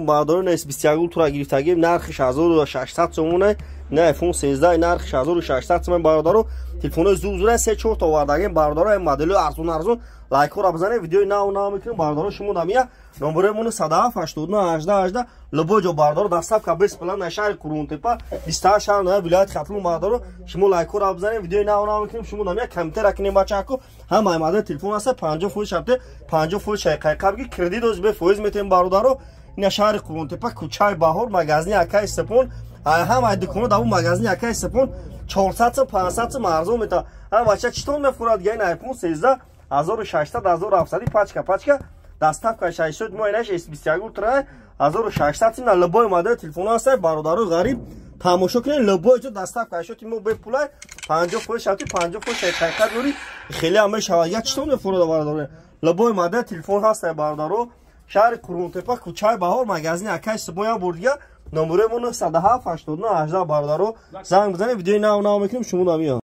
Бародаро, на S21 Ultra гирифтагим, нархи 1600 сомона, на iPhone 13 нархи 1600 сомон. Бародаро, телефонои зур-зура 3-4 та овардагим. Бародаро, ин модели арзон арзон, лайкҳоро бизанед, видеои нав нав мекунем. Бародаро, шумо дамия номерои мо 107 89 18 18, любой ҷо, бародаро, доставка бесплатно на шаҳри Қурғонтепа, 28 шаҳр ноя вилояти Хатлон. Бародаро, шумо лайкҳоро бизанед, видеои нав нав мекунем. Шумо дамия комментария кунем, бачако. Ҳамаи модели телефон аста, 50% шабте, 50% шайқайқа биги, кредит оз бефоиз метем. Бародаро, ина шаҳри Қурғонтепа, кӯчаи Баҳор, магазини акаи Сепон. Ҳамаи дуконо дар магазини акаи Сепон 400 сом, 500 сом арзон мета. Ҳам бача читон мефурад га ин iPhone 13 1600, 1700, пачка пачка, доставка 600. Мо инаш S21 Ultra 1600 сом. На любой модели телефон аст, бародарои ғариб, тамошо кунед, любой ҷо доставка 600 мо бепулай, 50% шабти, 50% шайқайқа дорӣ, хеле ҳам мешавад. Я читон мефурад, бародаро? Любой модели телефон ҳаст, бародаро. Шаҳри Қурғонтепа, кӯчаи Баҳор, магазини акаи Сибоя бурдига. Номерои мо 907 89 18. Бародаро, занг бизанед, видеои нав нав мекунем. Шумо намиёд.